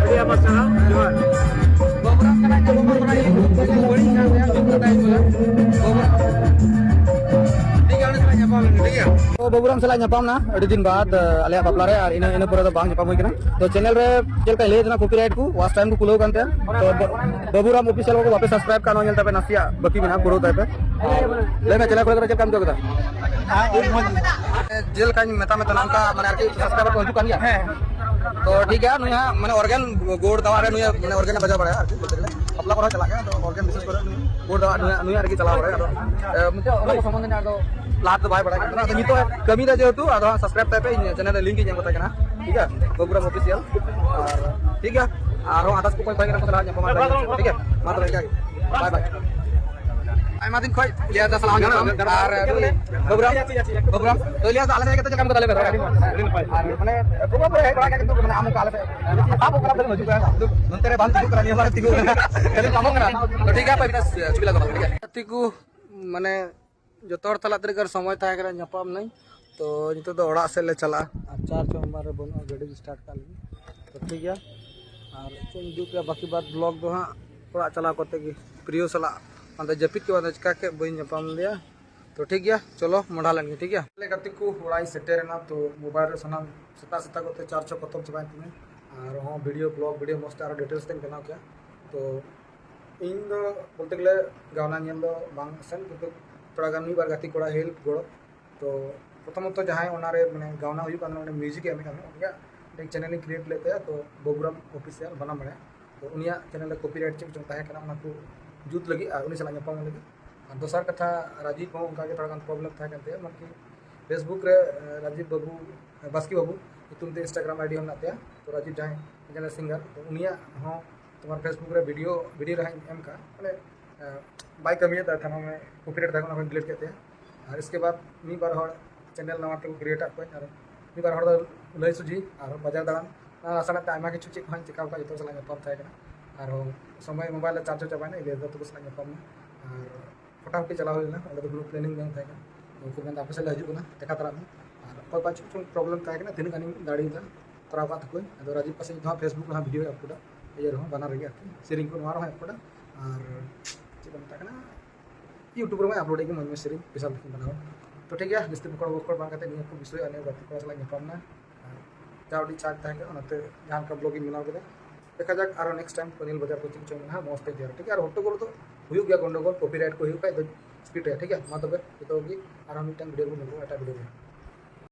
ᱟᱹᱰᱤ ᱟᱭᱢᱟ ᱥᱟᱨᱦᱟᱣ, ᱡᱚᱦᱟᱨ᱾ ᱵᱟᱹᱵᱩᱨᱟᱢ ᱥᱟᱞᱟᱜ ᱧᱟᱯᱟᱢ ᱠᱟᱱᱟ, ᱧᱩᱛᱩᱢ ᱵᱟᱹᱲᱤᱡ ᱠᱟᱱ ᱛᱟᱭᱟ, ᱧᱩᱛᱩᱢ ᱠᱟᱛᱷᱟ ᱦᱩᱭᱩᱜ ᱠᱟᱱᱟ᱾ ᱵᱟᱹᱵᱩᱨᱟᱢ᱾ ᱴᱷᱤᱠ ᱜᱮᱭᱟ, ᱩᱱᱤ ᱥᱟᱞᱟᱜ ᱧᱟᱯᱟᱢ ᱮᱱᱟ᱾ ᱛᱚ, ᱵᱟᱹᱵᱩᱨᱟᱢ ᱥᱟᱞᱟᱜ ᱧᱟᱯᱟᱢ ᱱᱟ ᱟᱹᱰᱤ ᱫᱤᱱ ᱵᱟᱫ, ᱟᱞᱮᱭᱟᱜ ᱵᱟᱯᱞᱟ ᱨᱮ, ᱟᱨ ᱤᱱᱟᱹ, ᱤᱱᱟᱹ ᱯᱚᱨᱮ ᱫᱚ ᱵᱟᱝ ᱧᱟᱯᱟᱢ ᱦᱩᱭ ᱠᱟᱱᱟ᱾ ᱛᱚ, ᱪᱮᱱᱮᱞ ᱨᱮ ᱪᱮᱫ ᱞᱮᱠᱟᱧ ᱞᱟᱹᱭ ᱟᱫ ᱵᱮᱱᱟ, ᱠᱚᱯᱤᱨᱟᱭᱤᱴ ᱠᱚ, ᱣᱟᱪ ᱴᱟᱭᱤᱢ ᱠᱚ ᱠᱩᱞᱟᱹᱣ ᱠᱟᱱ ᱛᱟᱭᱟ᱾ ᱛᱚ, ᱵᱟ-, ᱵᱟᱹᱵᱩᱨᱟᱢ ᱚᱯᱷᱤᱥᱤᱭᱟᱞ ᱠᱚ ᱵᱟᱯᱮ ᱥᱟᱵᱥᱠᱨᱟᱭᱤᱵ ᱠᱟᱜ, ᱱᱚᱣᱟ ᱧᱮᱞ ᱛᱟᱯᱮ ᱱᱟᱥᱮᱭᱟᱜ ᱵᱟᱹᱠᱤ ᱢᱮᱱᱟᱜᱼᱟ, ᱯᱩᱨᱟᱹᱣ ᱛᱟᱭ ᱯᱮ᱾ ᱞᱟᱹᱭ ᱢᱮ, ᱪᱮᱞᱟ ᱠᱚᱲᱟ ᱠᱚ ᱪᱮᱫ ᱞᱮᱠᱟᱢ ᱟᱹᱭᱠᱟᱹᱣ ᱠᱮᱫᱟ? ᱡᱮᱞᱮᱠᱟᱧ ᱢᱮᱛᱟ ᱢᱮᱛᱟ ᱱᱚᱝᱠᱟ, ᱢᱟᱱᱮ, ᱟᱨᱠᱤ ᱥᱟᱵᱥᱠᱨᱟᱭᱵᱟᱨ ᱠᱚ ᱦᱤᱡᱩᱜ ᱠᱟᱱ ᱜᱮᱭᱟ᱾ ᱦᱮᱸ᱾ ᱛᱚ, ᱴᱷᱤᱠ ᱜᱮᱭᱟ, ᱱᱩᱭ ᱦᱟᱸᱜ, ᱢᱟᱱᱮ, ᱚᱨᱜᱟᱱ ᱜᱳᱲ ᱫᱟᱣᱟ ᱨᱮ ᱱᱩᱭ, ᱢᱟᱱᱮ, ᱚᱨᱜᱟᱱ ᱮ ᱵᱟᱡᱟᱣ ᱵᱟᱲᱟᱭᱟ, ᱟᱨᱠᱤ, ᱵᱚᱞᱛᱮ ᱜᱮᱞᱮ᱾ ᱵᱟᱯᱞᱟ ᱠᱚᱨᱮ ᱪᱟᱞᱟᱜ ᱠᱟᱱᱟ, ᱟᱫᱚ ᱚᱨᱜᱟᱱ ᱵᱤᱥᱮᱥ ᱠᱚᱨᱮ ᱩᱱᱤ ᱵᱳᱨᱰ ᱫᱚ ᱱᱩᱭᱟᱜ, ᱱᱩᱭᱟᱜ ᱨᱮᱜᱮ ᱪᱟᱞᱟᱣ ᱵᱟᱲᱟᱭᱟ᱾ ᱟᱫᱚ ᱮ, ᱢᱩᱪᱟᱹᱫ ᱚᱱᱟ ᱠᱚ ᱥᱚᱢᱵᱚᱱᱫᱷᱮ ᱟᱫᱚ ᱞᱟᱦᱟ ᱛᱮᱫᱚ ᱵᱟᱭ ᱵᱟᱲᱟᱭ ᱠᱟᱱ ᱛᱟᱦᱮᱱᱟ᱾ ᱟᱫᱚ ᱱᱤᱛᱚᱜ ᱠᱟᱹᱢᱤ ᱫᱟ ᱡᱮᱦᱮᱛᱩ, ᱟᱫᱚ ᱦᱟᱸᱜ ᱥᱟᱵᱥᱠᱨᱟᱭᱤᱵ ᱛᱟᱭ ᱯᱮ, ᱤᱧ ᱪᱮᱱᱮᱞ ᱨᱮ ᱞᱤᱝᱠ ᱤᱧ ᱮᱢ ᱠᱟᱛᱟ ᱠᱟᱱᱟ, ᱴᱷᱤᱠ ᱜᱮᱭᱟ, ᱵᱟᱹᱵᱩᱨᱟᱢ ᱚᱯᱷᱤᱥᱤᱭᱟᱞ᱾ ᱟᱨ ᱴᱷᱤᱠ ᱜᱮᱭᱟ, ᱟᱨᱦᱚᱸ ᱟᱫᱟᱨᱥ ᱠᱚ ᱠᱚᱭ ᱠᱚᱭ ᱠᱟᱱᱟ ᱠᱚ, ᱥᱟᱞᱟᱜ ᱧᱟᱯᱟᱢᱟ, ᱴᱷᱤᱠ ᱜᱮᱭᱟ, ᱢᱟ ᱛᱚᱵᱮ ᱤᱱᱠᱟ ᱜᱮ, ᱵᱟᱭ ᱵᱟᱭ᱾ ᱟᱭᱢᱟ ᱫᱤᱱ ᱠᱷᱚᱡ ᱞᱤᱭᱟ ᱫᱟ ᱥᱟᱞᱟᱜ ᱧᱟᱯᱟᱢ ᱟᱨ ᱱᱩᱭ ᱵᱟᱹᱵᱩᱨᱟᱢ, ᱵᱟᱹᱵᱩᱨᱟᱢ, ᱛᱚ ᱞᱤᱭᱟ ᱫᱟ ᱟᱞᱮ ᱥᱮᱫ ᱦᱮᱡ ᱠᱟᱛᱮ ᱪᱮᱫ ᱞᱮᱠᱟᱢ ᱠᱟᱫᱟ ᱞᱟᱹᱭ ᱢᱮ᱾ ᱟᱨ ᱢᱟᱱᱮ ᱯᱨᱳᱜᱨᱟᱢ ᱠᱚᱨᱮ ᱦᱮᱡ ᱵᱟᱲᱟ ᱠᱟᱛᱮ ᱠᱤᱱᱛᱩ ᱢᱟᱱᱮ ᱟᱢ ᱚᱠᱟ ᱟᱞᱮ ᱥᱮᱫ ᱦᱟᱛᱟᱣ ᱠᱚ ᱠᱟᱱᱟ, ᱱᱚᱛᱮ ᱨᱮ ᱵᱟᱝ ᱛᱤᱸᱜᱩ ᱠᱟᱱᱟ, ᱱᱤᱭᱟᱹ ᱵᱟᱨ ᱛᱤᱸᱜᱩ ᱠᱟᱱᱟ, ᱠᱷᱟᱹᱞᱤ ᱠᱟᱢᱚᱜ ᱠᱟᱱᱟ᱾ ᱛᱚ ᱴᱷᱤᱠ ᱜᱮᱭᱟ, ᱯᱮ ᱢᱤᱫᱴᱟᱝ ᱪᱷᱚᱵᱤ ᱞᱟᱜᱟᱣ ᱠᱟᱜ ᱜᱮᱭᱟ᱾ ᱜᱟᱛᱮ ᱠᱚ ᱢᱟᱱᱮ ᱡᱚᱛᱚ ᱦᱚᱲ ᱛᱟᱞᱟ ᱨᱮᱜᱮ ᱥᱚᱢᱚᱭ ᱛᱟᱦᱮᱸ ᱠᱟᱱᱟ, ᱧᱟᱯᱟᱢ ᱱᱟᱹᱧ᱾ ᱛᱚ ᱱᱤᱛᱚᱜ ᱫᱚ ᱚᱲᱟᱜ ᱥᱮᱫ ᱞᱮ ᱪᱟᱞᱟᱜᱼᱟ᱾ ᱟᱨ ᱪᱟᱨᱡᱽ ᱦᱚᱸ ᱚᱱᱵᱟᱨ ᱨᱮ ᱵᱟᱹᱱᱩᱜᱼᱟ, ᱜᱟᱹᱰᱤ ᱥᱴᱟᱨᱴ ᱠᱟᱜ ᱞᱟᱹᱜᱤᱫ᱾ ᱛᱚ ᱴᱷᱤᱠ ᱜᱮᱭᱟ, ᱟᱨ ᱪᱮᱫ ᱤᱧ ᱩᱫᱩᱜ ᱯᱮᱭᱟ ᱵᱟᱹᱠᱤ ᱵᱟᱫ ᱵᱞᱚᱜ ᱫᱚ ᱦᱟᱸᱜ ᱚᱲᱟᱜ ᱪᱟᱞᱟᱣ ᱠᱟᱛᱮ ᱜᱮ᱾ ᱯᱨᱤᱭᱚ ᱥᱟᱞᱟᱜ ᱟᱫᱚ ᱡᱟᱹᱯᱤᱫ ᱠᱮᱫ, ᱟᱫᱚ ᱪᱤᱠᱟ ᱠᱮᱫ ᱵᱟᱹᱧ ᱧᱟᱯᱟᱢ ᱞᱮᱭᱟ᱾ ᱛᱚ ᱴᱷᱤᱠ ᱜᱮᱭᱟ, ᱪᱚᱞᱚ ᱢᱚᱰᱷᱟ ᱞᱮᱱ ᱜᱮ, ᱴᱷᱤᱠ ᱜᱮᱭᱟ᱾ ᱛᱟᱦᱞᱮ ᱜᱟᱛᱮ ᱠᱚ, ᱚᱲᱟᱜ ᱤᱧ ᱥᱮᱴᱮᱨ ᱮᱱᱟ᱾ ᱛᱚ ᱢᱳᱵᱟᱭᱤᱞ ᱨᱮ ᱥᱟᱱᱟᱢ ᱥᱮᱛᱟᱜ ᱥᱮᱛᱟᱜ ᱠᱚᱛᱮ ᱪᱟᱨᱡᱽ ᱦᱚᱸ ᱠᱷᱚᱛᱚᱢ ᱪᱟᱵᱟᱭᱮᱱ ᱛᱤᱧᱟᱹ᱾ ᱟᱨᱦᱚᱸ ᱵᱷᱤᱰᱤᱭᱳ, ᱵᱞᱚᱜ ᱵᱷᱤᱰᱤᱭᱳ ᱢᱚᱡᱽ ᱛᱮ ᱟᱨᱦᱚᱸ ᱰᱤᱴᱮᱞᱥ ᱛᱮᱧ ᱵᱮᱱᱟᱣ ᱠᱮᱭᱟ᱾ ᱛᱚ ᱤᱧ ᱫᱚ ᱵᱚᱞᱛᱮ ᱜᱮᱞᱮ ᱜᱟᱣᱱᱟ ᱧᱮᱞ ᱫᱚ ᱵᱟᱝ ᱥᱮᱱ, ᱠᱤᱱᱛᱩ ᱛᱷᱚᱲᱟ ᱜᱟᱱ ᱢᱤᱫ ᱵᱟᱨ ᱜᱟᱛᱮ ᱠᱚᱲᱟ ᱦᱮᱞᱯ ᱜᱚᱲᱚ᱾ ᱛᱚ ᱯᱨᱚᱛᱷᱚᱢᱚᱛᱚ ᱡᱟᱦᱟᱸᱭ ᱚᱱᱟᱨᱮ ᱢᱟᱱᱮ ᱜᱟᱣᱱᱟ ᱦᱩᱭᱩᱜ ᱠᱟᱱ ᱛᱟᱦᱮᱱᱟ, ᱢᱤᱭᱩᱡᱤᱠ ᱮ ᱮᱢᱮᱫ ᱠᱟᱱ ᱛᱟᱦᱮᱱᱟ, ᱩᱱᱤᱭᱟᱜ ᱢᱤᱫᱴᱮᱱ ᱪᱮᱱᱮᱞ ᱤᱧ ᱠᱨᱤᱭᱮᱴ ᱞᱮᱫ ᱛᱟᱭᱟ, ᱛᱚ ᱵᱟᱹᱵᱩᱨᱟᱢ ᱚᱯᱷᱤᱥᱤᱭᱟᱞ ᱵᱟᱱᱟᱢ ᱵᱟᱲᱟᱭᱟ᱾ ᱛᱚ ᱩᱱᱤᱭᱟᱜ ᱪᱮᱱᱮᱞ ᱨᱮ ᱠᱚᱯᱤᱨᱟᱭᱤᱴ ᱪᱮᱫ ᱪᱚᱝ ᱛᱟᱦᱮᱸ ᱠᱟᱱᱟ, ᱚᱱᱟ ᱠᱚ ᱡᱩᱛ ᱞᱟᱹᱜᱤᱫ ᱟᱨ ᱩᱱᱤ ᱥᱟᱞᱟᱜ ᱧᱟᱯᱟᱢ ᱞᱟᱹᱜᱤᱫ᱾ ᱟᱨ ᱫᱚᱥᱟᱨ ᱠᱟᱛᱷᱟ, ᱨᱟᱡᱤᱵ ᱦᱚᱸ ᱚᱱᱠᱟ ᱜᱮ ᱛᱷᱚᱲᱟ ᱜᱟᱱ ᱯᱨᱚᱵᱞᱮᱢ ᱛᱟᱦᱮᱸ ᱠᱟᱱ ᱛᱟᱭᱟ, ᱢᱟᱱᱮ ᱯᱷᱮᱥᱵᱩᱠ ᱨᱮ ᱮ, ᱨᱟᱡᱤᱵ ᱵᱟᱹᱵᱩ, ᱮ, ᱵᱟᱥᱠᱮ ᱵᱟᱹᱵᱩ ᱧᱩᱛᱩᱢ ᱛᱮ ᱤᱱᱥᱴᱟᱜᱨᱟᱢ ᱟᱭᱰᱤ ᱦᱚᱸ ᱢᱮᱱᱟᱜ ᱛᱟᱭᱟ᱾ ᱛᱚ ᱨᱟᱡᱤᱵ ᱡᱟᱦᱟᱸᱭ ᱤᱧᱨᱮᱱ ᱥᱤᱝᱜᱟᱨ, ᱛᱚ ᱩᱱᱤᱭᱟᱜ ᱦᱚᱸ ᱛᱳᱢᱟᱨ ᱯᱷᱮᱥᱵᱩᱠ ᱨᱮ ᱵᱷᱤᱰᱤᱭᱳ, ᱵᱷᱤᱰᱤᱭᱳ ᱨᱮ ᱦᱟᱸᱜ ᱤᱧ ᱮᱢ ᱠᱟᱜᱼᱟ, ᱢᱟᱱᱮ ᱮ, ᱵᱟᱭ ᱠᱟᱹᱢᱤᱭᱮᱫ ᱛᱟᱦᱮᱸ, ᱛᱟᱦᱮᱱᱟ, ᱢᱟᱱᱮ ᱠᱚᱯᱤᱨᱟᱭᱤᱴ ᱛᱟᱦᱮᱸ ᱠᱟᱱᱟ, ᱚᱱᱟ ᱠᱚᱧ ᱰᱤᱞᱤᱴ ᱠᱮᱫ ᱛᱟᱭᱟ᱾ ᱟᱨ ᱤᱥᱠᱮ ᱵᱟᱫ ᱢᱤᱫ ᱵᱟᱨ ᱦᱚᱲ ᱪᱮᱱᱮᱞ ᱱᱟᱣᱟ ᱛᱮᱠᱚ ᱠᱨᱤᱭᱮᱴ ᱟᱫ ᱠᱚᱣᱟ, ᱟᱨ ᱢᱤᱫ ᱵᱟᱨ ᱦᱚᱲ ᱫᱚ ᱞᱟᱹᱭ ᱥᱚᱡᱷᱮ ᱟᱨ ᱵᱟᱡᱟᱨ ᱫᱟᱬᱟᱱ, ᱚᱱᱟ ᱥᱟᱞᱟᱜ ᱛᱮ ᱟᱭᱢᱟ ᱠᱤᱪᱷᱩ ᱪᱮᱫ ᱠᱚᱦᱚᱸᱧ ᱪᱮᱠᱟ ᱟᱠᱟᱫ, ᱡᱚᱛᱚ ᱥᱟᱞᱟᱜ ᱧᱟᱯᱟᱢ ᱛᱟᱦᱮᱸ ᱠᱟᱱᱟ᱾ ᱟᱨᱦᱚᱸ ᱥᱚᱢᱚᱭ ᱢᱳᱵᱟᱭᱤᱞ ᱨᱮ ᱪᱟᱨᱡᱽ ᱦᱚᱸ ᱪᱟᱵᱟᱭᱮᱱᱟ, ᱤᱞᱤᱭᱟᱥ ᱫᱟ ᱛᱟᱠᱚ ᱥᱟᱞᱟᱜ ᱧᱟᱯᱟᱢ ᱮᱱᱟ᱾ ᱟᱨ ᱯᱷᱚᱴᱟᱯᱷᱚᱴᱤ ᱪᱟᱞᱟᱣ ᱦᱩᱭ ᱞᱮᱱᱟ, ᱚᱸᱰᱮ ᱫᱚ ᱠᱳᱱᱳ ᱯᱞᱮᱱᱤᱝ ᱵᱟᱝ ᱛᱟᱦᱮᱸ ᱠᱟᱱᱟ᱾ ᱩᱱᱠᱩ ᱢᱮᱱᱫᱟ ᱟᱯᱮ ᱥᱮᱫ ᱞᱮ ᱦᱤᱡᱩᱜ ᱠᱟᱱᱟ, ᱫᱮᱠᱷᱟ ᱛᱟᱨᱟᱜ ᱢᱮ᱾ ᱟᱨ ᱚᱠᱚᱭ ᱠᱚᱣᱟᱜ ᱪᱮᱫ ᱪᱚᱝ ᱯᱨᱚᱵᱞᱮᱢ ᱛᱟᱦᱮᱸ ᱠᱟᱱᱟ, ᱛᱤᱱᱟᱹᱜ ᱜᱟᱱᱤᱧ ᱫᱟᱲᱮᱭᱟᱫᱟ ᱠᱚᱨᱟᱣ ᱠᱟᱜ ᱛᱟᱠᱚᱣᱟᱧ᱾ ᱟᱫᱚ ᱨᱟᱡᱤᱵ ᱯᱟᱥᱮᱡ ᱱᱤᱛ ᱦᱚᱸ ᱯᱷᱮᱥᱵᱩᱠ ᱨᱮᱦᱚᱸ ᱵᱷᱤᱰᱤᱭᱳ ᱟᱯᱞᱳᱰᱟ, ᱤᱭᱟᱹ ᱨᱮᱦᱚᱸ, ᱵᱟᱱᱟᱨ ᱨᱮᱜᱮ ᱟᱨᱠᱤ, ᱥᱮᱨᱮᱧ ᱠᱚ ᱱᱚᱣᱟ ᱨᱮᱦᱚᱸ ᱟᱯᱞᱳᱰᱟ᱾ ᱟᱨ ᱪᱮᱫ ᱠᱚ ᱢᱮᱛᱟᱜ ᱠᱟᱱᱟ, ᱤᱭᱩᱴᱩᱵᱽ ᱨᱮ ᱢᱟ ᱟᱯᱞᱳᱰ ᱜᱮ ᱢᱚᱡᱽ ᱢᱚᱡᱽ ᱥᱮᱨᱮᱧ ᱵᱤᱥᱟᱞ ᱞᱮᱠᱟᱧ ᱵᱮᱱᱟᱣᱟ᱾ ᱛᱚ ᱴᱷᱤᱠ ᱜᱮᱭᱟ, ᱡᱟᱹᱥᱛᱤ ᱵᱚᱠᱚᱲ ᱵᱚᱠᱚᱲ ᱵᱟᱝ ᱠᱟᱛᱮ ᱱᱤᱭᱟᱹ ᱠᱚ ᱵᱤᱥᱚᱭ ᱟᱨ ᱱᱤᱭᱟᱹ ᱜᱟᱛᱮ ᱠᱚᱲᱟ ᱥᱟᱞᱟᱜ ᱧᱟᱯᱟᱢ ᱮᱱᱟ᱾ ᱟᱨ ᱡᱟ ᱩᱰᱤᱡ ᱪᱟᱨᱡᱽ ᱛᱟᱦᱮᱸ ᱠᱟᱱᱟ, ᱚᱱᱟᱛᱮ ᱡᱟᱦᱟᱸ ᱞᱮᱠᱟ ᱵᱞᱚᱜ ᱤᱧ ᱵᱮᱱᱟᱣ ᱠᱮᱫᱟ᱾ ᱫᱮᱠᱷᱟ ᱡᱟᱠ ᱟᱨᱚ ᱱᱮᱠᱥᱴ ᱴᱟᱭᱤᱢ ᱯᱟᱹᱱᱤᱞ ᱵᱟᱡᱟᱨ ᱠᱚ ᱪᱮᱫ ᱪᱚᱝ ᱢᱮᱱᱟᱜᱼᱟ, ᱢᱚᱡᱽ ᱛᱮ ᱛᱮᱭᱟᱨᱟ, ᱴᱷᱤᱠ ᱜᱮᱭᱟ? ᱟᱨ ᱦᱚᱴᱴᱚᱜᱳᱞ ᱫᱚ ᱦᱩᱭᱩᱜ ᱜᱮᱭᱟ, ᱜᱚᱱᱰᱚᱜᱳᱞ, ᱠᱚᱯᱤᱨᱟᱭᱤᱴ ᱠᱚ ᱦᱩᱭᱩᱜ ᱠᱷᱟᱡ ᱫᱚ ᱥᱯᱤᱰ ᱨᱮ, ᱴᱷᱤᱠ ᱜᱮᱭᱟ? ᱢᱟ ᱛᱚᱵᱮ ᱡᱚᱛᱚ ᱜᱮ ᱟᱨᱦᱚᱸ ᱢᱤᱫᱴᱟᱝ ᱵᱷᱤᱰᱤᱭᱳ ᱵᱚᱱ ᱧᱟᱯᱟᱢᱟ, ᱮᱴᱟᱜ ᱵᱷᱤᱰᱤᱭᱳ ᱨᱮ᱾